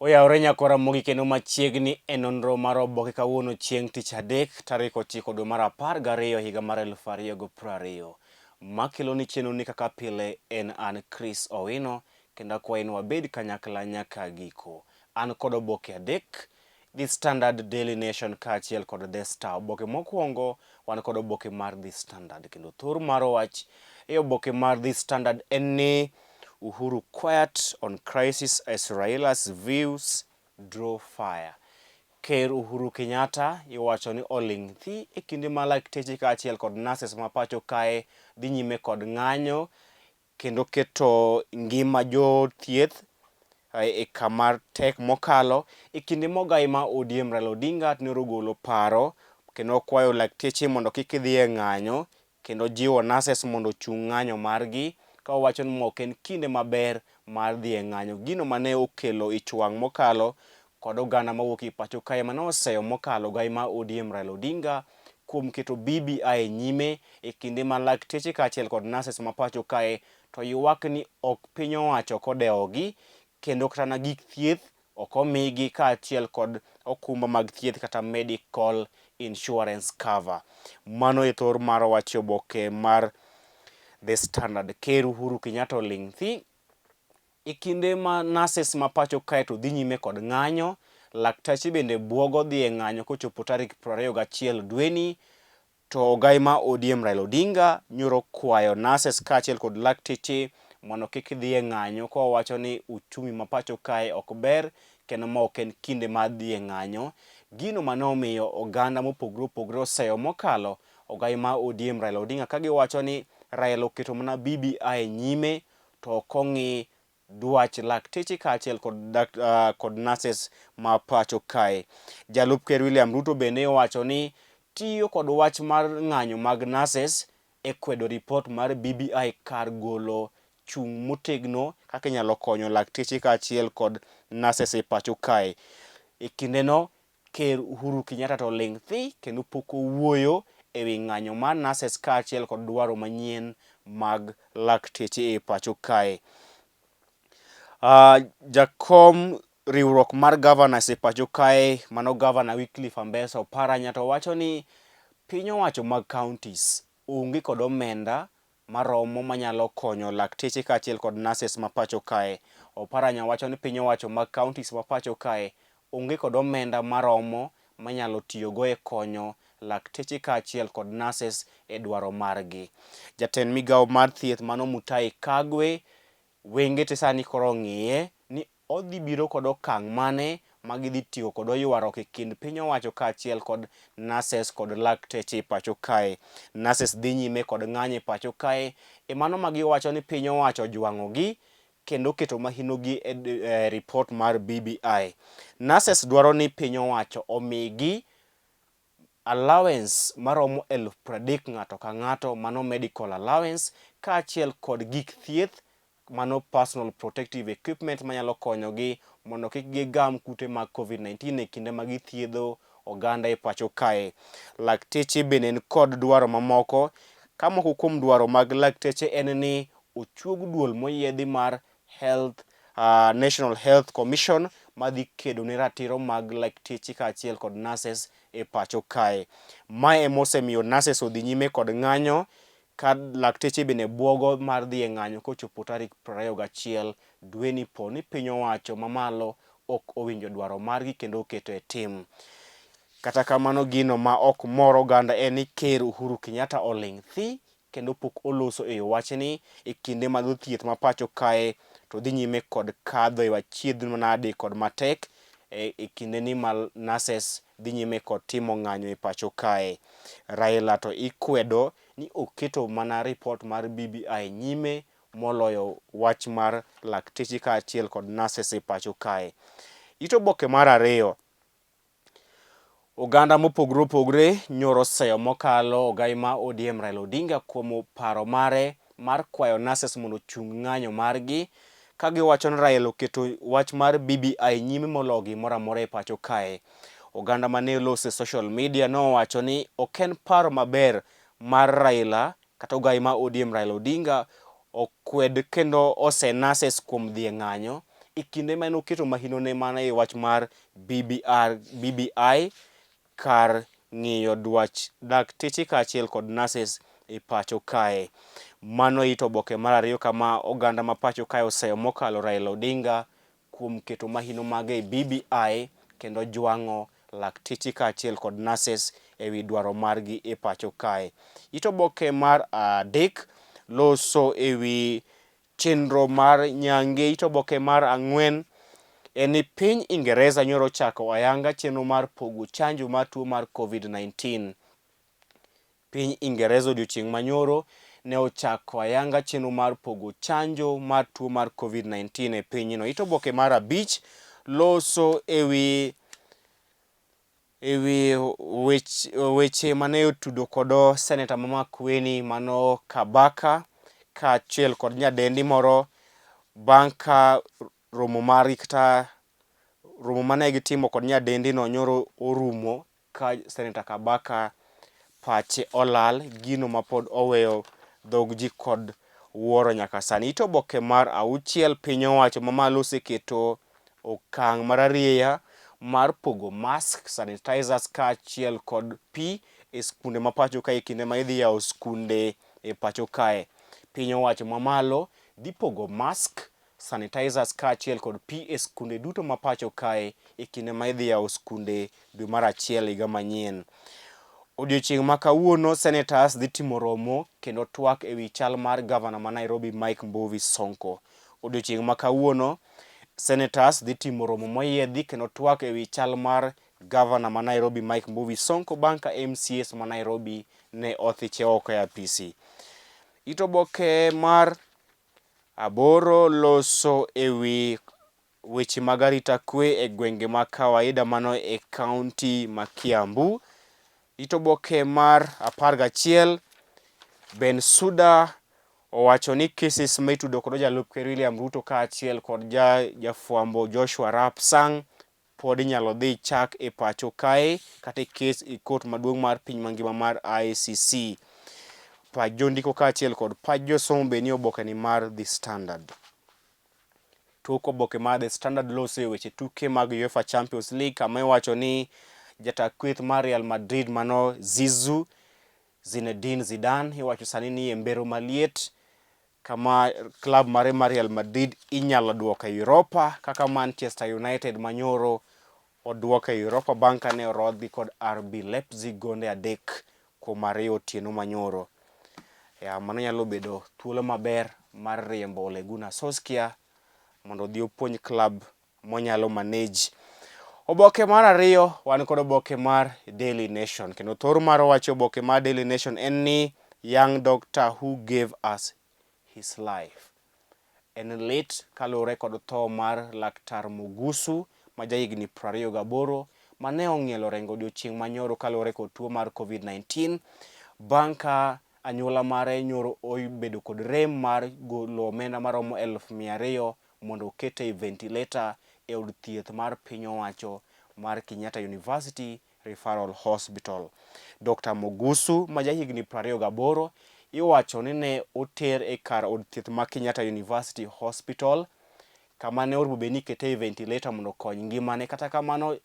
Oyawore nyakora mogik kendo machiegni e nonro mar oboke kawuono chieng' tich adek tarik 9 dwe mar 12 higa mar 2020. Makeloni chenroni kaka pile en an Chris Owino kendo akwayi ni wabed kanyakla nyaka giko. An kod oboke adek, The Standard, Daily Nation kaachiel kod The Star. Oboke mokwongo wan kod oboke mar The Standard kendo thor mar wach e oboke mar The Standard en ni Uhuru quiet on crisis as Raila's views draw fire. Ker Uhuru Kenyatta iwacho ni oling' thi e kinde ma lakteche kaachiel kod nurses ma pacho kae dhi nyime kod ng'anyo kendo keto ngima jothieth e kama tek mokalo. E kinde mogai ma ODM Raila Odinga noro golo paro kendo kwayo lakteche mondo kik dhi e ng'anyo kendo jiwo nurses mondo ochung' ng'anyo margi ka owacho ni ok en kinde maber mar dhi e ng'anyo. Gino mane okelo ich wang' mokalo kod oganda mawuok e pacho kae mane oseyo mokalo ogai ma ODM Raila Odinga kuom keto BBI e nyime e kinde ma lakteche kaachiel kod nurses ma pacho kae to ywak ni ok piny owacho ok odewogi kendo kata na gik thieth ok omigi kaachiel kod okumba mag thieth kata medical insurance cover. Mano e thor mar wach e oboke mar The Standard. Ker Uhuru Kenyatta oling' thi e kinde ma nurses ma pacho kae to dhi nyime kod ng'anyo, laktache bende buogo dhi e ng'anyo kochopo tarik 21 dweni. To ogai ma ODM Raila Odinga nyoro kwayo nurses kaachiel kod lakteche mondo kik dhi e ng'anyo kowacho ni uchumi ma pacho kae ok ber kendo ma ok en kinde mar dhi e ng'anyo. Gino mane omiyo oganda mopogore opogore oseyo mokalo ogai ma ODM Raila Odinga ka giwacho ni Raila oketo mana BBI nyime to ok ong'i dwach lakteche kaachiel kod, kod nurses ma pacho kae. Jalup Ker William Ruto bende owacho ni tiyo kod wach mar ng'anyo mag nurses e kwedo ripot mar BBI kar golo chung' motegno kaka inyalo konyo lakteche kaachiel kod nurses e pacho kae. E kindeno Ker Uhuru Kenyatta to oling' thi kendo pok owuoyo e wi ng'anyo mar nurses kaachiel kod dwaro manyien mag lakteche e pacho kae. Jakom riwruok mar governors e pacho kae mano Governor Wycliffe Ambesa Oparanya to wacho ni piny owacho mag counties onge kod omenda maromo manyalo konyo lakteche kaachiel kod nurses ma pacho kae. Oparanya wacho ni piny owacho mag counties ma pacho kae onge kod omenda maromo manyalo tiyogo e konyo lakteche kaachiel kod nurses e dwaro margi. Jatend migawo mar thieth mano Mutahi Kagwe wenge te sani koro ong'iye ni odhi biro kod okang' mane ma gidhi tieko kod ywaruok e kind piny owacho kaachiel kod nurses kod lakteche e pacho kae. Nurses dhi nyime kod ng'anyo e pacho kae e mano ma giwacho ni piny owacho ojwang'ogi kendo oketo mahinogi e, e ripot mar BBI. Nurses dwaro ni piny owacho omigi allowance maromo 30,000 ng'ato ka ng'ato, mano medical allowance, kaachiel kod gik thieth, mano personal protective equipment manyalo konyogi mondo kik gigam kute mag COVID-19 e kinde ma githiedho oganda e pacho kae. Lakteche bende ni kod dwaro mamoko, ka moko kuom dwaro mag lakteche en ni ochuog duol moyiedhi mar Health, National Health Commission madhi kedo ne ratiro mag lakteche kaachiel kod nurses e pacho kae. Mae ema osemiyo nurses odhi nyime kod ng'anyo ka lakteche bende buogo mar dhi e ng'anyo kochopo tarik 21 dweni po ni piny owacho mamalo ok owinjo dwaro margi kendo oketo e tim. Kata kamano gino ma ok mor oganda en ni Ker Uhuru Kenyatta oling' thi kendo pok oloso e yo wachni e kinde ma jothieth ma pacho kae to dhi nyime kod kadho e achiedh nade kod matek e kinde ni ma nurses dhi nyime kod timo ng'anyo e pacho kae. Raila to ikwedo ni oketo mana ripot mar BBI nyime moloyo wach mar lakteche kaachiel kod nurses e pacho kae. It oboke mar ariyo. Oganda mopogore opogore nyoro oseyo mokalo ogai ma ODM Raila Odinga kuom paro mare mar kwayo nurses mondo ochung ng'anyo margi ka giwacho ni Raila oketo wach mar BBI nyime moloyo gimoro amora e pacho kae. Oganda mane oloso e social media nowacho ni ok en paro maber mar Raila kata ogai ma ODM Raila Odinga okwed kendo ose nurses kuom dhi e ng'anyo e kinde mane oketo mahinone mana e wach mar BBR, BBI kar ng'iyo dwach dakteche kaachiel kod nurses e pacho kae. Mano it oboke mar ariyo kama oganda ma pacho kae oseyo mokalo Raila Odinga kuom keto mahino mage e BBI kendo jwang'o lakteche kaachiel kod nurses e wi dwaro margi e pacho kae. It oboke mar adek loso e wi chenro mar nyange. It oboke mar ang'wen en ni piny Ingereza nyoro ochako ayanga chenro mar pogo chanjo mar tuo mar Covid-19. Piny Ingereza odiochieng' manyoro ne ochako ayanga chenro mar pogo chanjo mar tuo mar Covid-19 e pinyno. It oboke mar abich loso ewi ewi wech, weche mane otudo kod seneta ma Makueni mano Kabaka kaachiel kod nyadendi moro bang' ka romo margi kata romo mane gitimo kod nyadendi no nyoro orumo ka Seneta Kabaka pache olal, gino mapod oweyo dhog ji kod wuoro nyaka sani. It oboke mar auchiel piny owacho mamalo oseketo okang' mararieya mar pogo mask, sanitizers kaachiel kod pi e skunde ma pacho kae e kinde ma idhi yawo skunde e pacho kae. Piny owacho mamalo dhi pogo mask, sanitizers kaachiel kod pi e skunde duto ma pacho kae e kinde ma idhi yawo skunde dwe mar achiel higa manyien. Odiochieng' ma kawuono senators dhi timo romo kendo twak e wi chal mar gavana ma Nairobi Mike Mbuvi Sonko. Odiochieng' ma kawuono senators dhi timo romo moyiedhi kendo twak e wi chal mar gavana ma Nairobi Mike Mbuvi Sonko bang' ka MCAs ma Nairobi ne othiche oko e apisi. It oboke mar aboro loso e wi weche mag arita kwe e gwenge ma kawaida mano e kaunti ma Kiambu. It oboke mar 11 Bensouda owacho ni cases ma itudo kod jalup ker William Ruto kaachiel kod jafwambo Joshua Arap Sang pod inyalo dhi chak e pacho kae kata e kes e kot maduong' mar piny mangima mar ICC. Pach jondiko kaachiel kod pach josomo be nie oboke ni mar The Standard. Tok oboke mar The Standard loso e weche tuke mag UEFA Champions League kama iwacho ni jata kweth mar Real Madrid mano Zizou Zinedine Zidane iwacho sani ni e mbero maliet kama klab mare mar Real Madrid inyalo duoko e Europa kaka Manchester United manyoro oduok e Europa bang' kane orodhgi kod RB Leipzig gonde 3-2 otieno manyoro. Ya, mano nyalo bedo thuolo maber mar riembo Ole Gunnar Solskjaer mondo odhi opuonj klab monyalo manage. Oboke mar ariyo wan kod oboke mar Daily Nation kendo thor mar wacho oboke mar Daily Nation en ni young doctor who gave us his life. En lit kaluwore kod tho mar laktar Mugusu ma jahigni 28 mane ong'ielo rengo odiochieng' manyoro kaluwore kod tuo mar Covid-19 bang' ka anyuola mare nyoro obedo kod rem mar golo omenda maromo 200,000 mondo okete e ventilator e od thieth mar piny owacho mar Kenyatta University Referral Hospital. Dr. Mogusu ma jahigni 28 iwacho ni ne oter e kar od thieth ma Kenyatta University Hospital kama ne orumo bed ni ikete e ventilator mondo okony ngimane. Kata kamano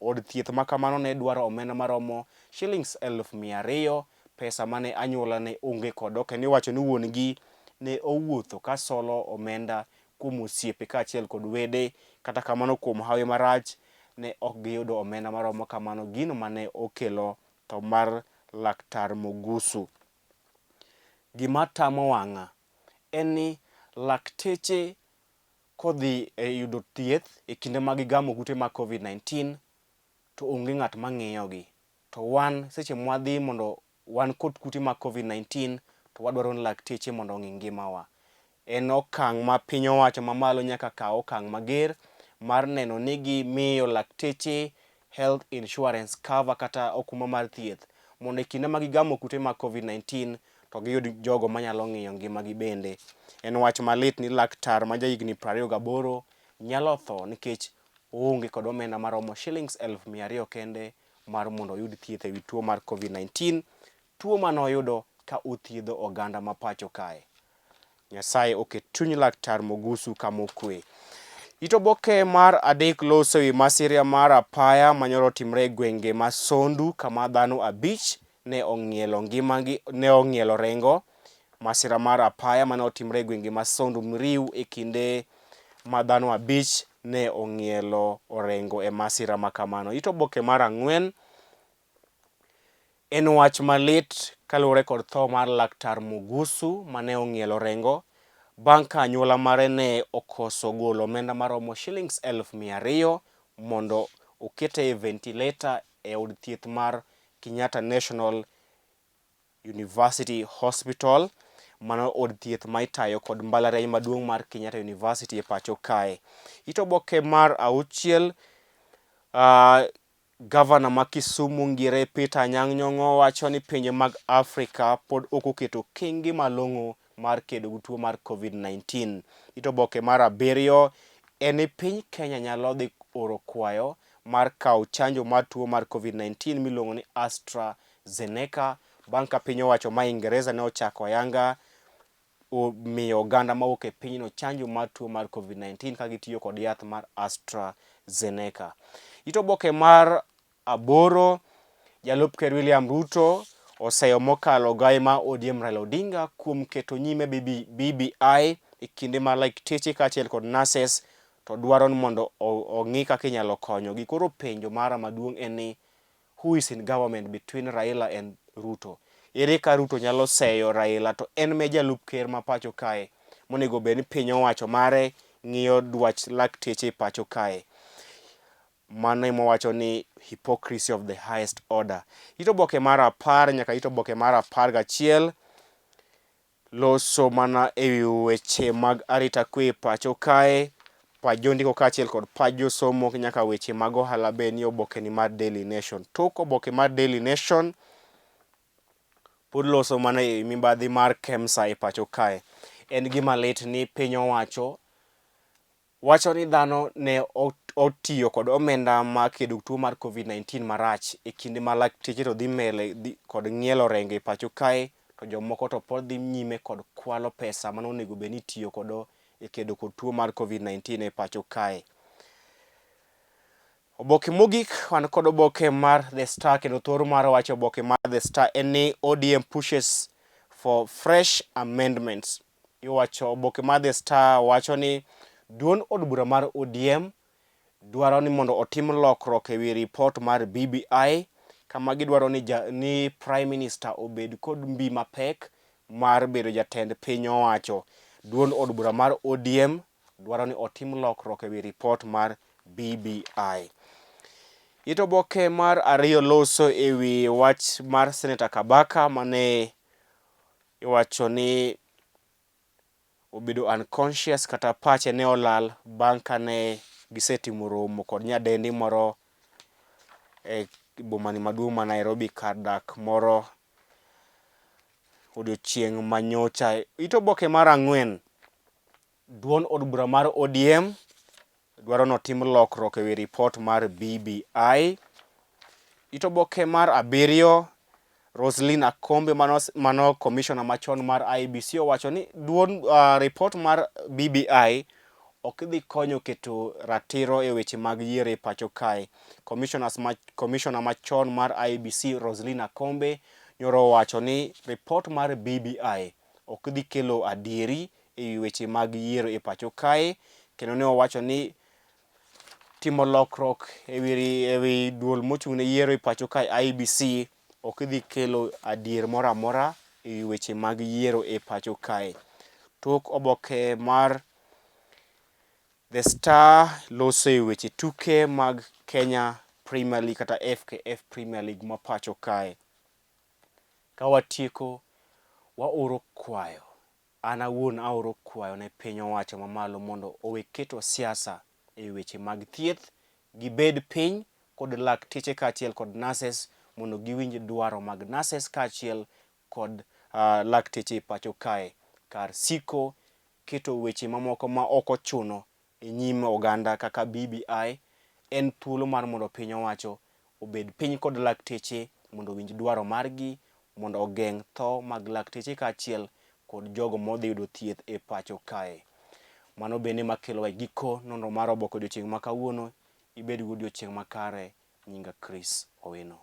od thieth ma kamano ne dwaro omenda maromo shillings 200,000, pesa mane anyuola ne onge kodo kendo iwacho ni wuon gi ne owuotho ka solo omenda kuom osiepe kaachiel kod wede. Kata kamano kuom hawi marach ne ok giyudo omenda maromo kamano, gino mane okelo tho mar laktar Mogusu. Gima tamo wang'a en ni lakteche kodhi e yudo thieth e kinde ma gigamo kute mag Covid-19 to onge ng'at ma ng'iyogi. To wan seche mwadhi mondo wan kod kute mag Covid-19 to wadwaro ni lakteche mondo ong'i ngimawa. En okang' ma piny owacho mamalo nyaka kaw okang' mager mar neno ni gimiyo lakteche health insurance cover kata okumba mar thieth mondo e kinde ma gigamo kute mag Covid-19 to giyud jogo manyalo ng'iyo ngimagi bende. En wach malit ni laktar ma jahigni 28 nyalo tho nikech oonge kod omenda maromo shillings 200,000 kende mar mondo oyud thieth ewi tuo mar Covid-19, tuo mane oyudo ka othiedho oganda ma pacho kae. Nyasaye oket chuny laktar Mogusu kama okwe. It oboke mar adek loso ewi masira mar apaya manyoro timre e gwenge ma Sondu kama dhano abich ne ong'ielo ngimagi ne ong'ielo rengo. Masira mar apaya mane otimre e gwenge ma Sondu Mriu e kinde ma dhano abich ne ong'ielo orengo e masira ma kamano. It oboke mar ang'wen En wach malit kaluwore kod tho mar Laktar Mugusu mane ong'ielo rengo bang' ka anyuola mare ne okoso golo omenda maromo shillings 200,000 mondo okete e ventilator e od thieth mar Kenyatta National University Hospital. Mano od thieth ma itayo kod mbalariany maduong' mar Kenyatta University e pacho kae. It oboke mar auchiel Gavana ma Kisumu Ngire Peter Anyang' Nyong'o wacho ni pinje mag Afrika pod ok oketo okenge malong'o mar kedo gi tuo mar Covid-19. It oboke mar abiriyo en ni piny Kenya nyalo dhi oro kwayo mar kawo chanjo mar tuo mar Covid-19 miluongo ni AstraZeneca bang' ka piny owacho ma Ingereza ne ochako ayanga miyo oganda mawuok e pinyno chanjo mar tuo mar Covid-19 ka gitiyo kod yath mar AstraZeneca. It oboke mar aboro, jalup ker William Ruto oseyo mokalo ogai ma ODM Raila Odinga kuom keto nyime BBI e kinde ma lakteche kaachiel kod nurses to dwaro ni mondo ong'i kaka inyalo konyogi. Koro penjo mara maduong' en ni who is in government between Raila and Ruto? Ere ka Ruto nyalo seyo Raila to en me jalup ker ma pacho kae monego bed ni piny owacho mare ng'iyo dwach lakteche e pacho kae. Mano ema wacho ni hypocrisy of the highest order. It oboke mar apar nyaka it oboke mar 11 Loso mana e wi weche mag arita kwe e pacho kae, pach jondiko kaachiel kod pach josomo nyaka weche mag ohala be nie obokeni mar Daily Nation. Tok oboke mar Daily Nation pod loso mana e mibadhi mar KEMSA e pacho kae. En gima lit ni piny owacho wacho ni dhano ne otiyo kod omenda mar kedo tuo mar Covid-19 marach e kinde ma lakteche to dhi mbele kod ng'ielo rengo e pacho kae to jomoko to pod dhi nyime kod kwalo pesa mane onego bed ni itiyo kodo e kedo kod tuo mar Covid-19 e pacho kae. Oboke mogik wan kod oboke mar The Star kendo thoro mar wacho oboke mar The Star en ni ODM pushes for fresh amendments. Iwacho oboke mar The Star wacho ni duond od bura mar ODM dwaro ni mondo otim lokruok e wi ripot mar BBI kama gidwaro ni, ja, ni Prime Minister obed kod mbi mapek mar bedo jatend piny owacho. Duond od bura mar ODM dwaro ni otim lokruok e wi ripot mar BBI. It oboke mar ariyo loso e wi wach mar Senator Kabaka mane iwacho ni obedo unconscious kata pache ne olal bang' kane gisetimo romo kod nyadendi moro e bomani maduong' ma Nairobi kar dak moro odiochieng' manyocha. It oboke mar ang'wen, duond od bura mar ODM dwaro notim lokruok e wi ripot mar BBI. It oboke mar abiriyo, Roselyn Akombe mano, mano commissioner machon mar IEBC owacho ni duond ripot mar BBI ok dhi konyo keto ratiro e weche mag yiero e pacho kae. Commissioners ma, commissioner machon mar IEBC Roselyn Akombe nyoro owacho ni ripot mar BBI ok dhi kelo adieri e wi weche mag yiero e pacho kae kendo ne owacho ni timo lokruok e wi duol mochung' ne yiero e pacho kae IEBC ok dhi kelo adier moro amora e wi weche mag yiero e pacho kae. Tok oboke mar The Star loso e weche tuke mag Kenya Premier League kata FKF Premier League ma pacho kae. Ka watieko, waoro kwayo An awuon aoro kwayo ne piny owacho mamalo mondo owe keto siasa e weche mag thieth, gibed piny kod lakteche kaachiel kod nurses mondo giwinj dwaro mag nurses kaachiel kod lakteche e pacho kae kar siko keto weche mamoko ma ok ochuno e nyim oganda kaka BBI en thuolo mar mondo piny owacho obed piny kod lakteche mondo owinj dwaro margi mondo ogeng' tho mag lakteche kaachiel kod jogo modhi yudo thieth e pacho kae. Mano bende makelowa e giko nonro mar oboke odiochieng' ma kawuono. Ibed gi odiochieng' makare. Nyinga Chris Owino.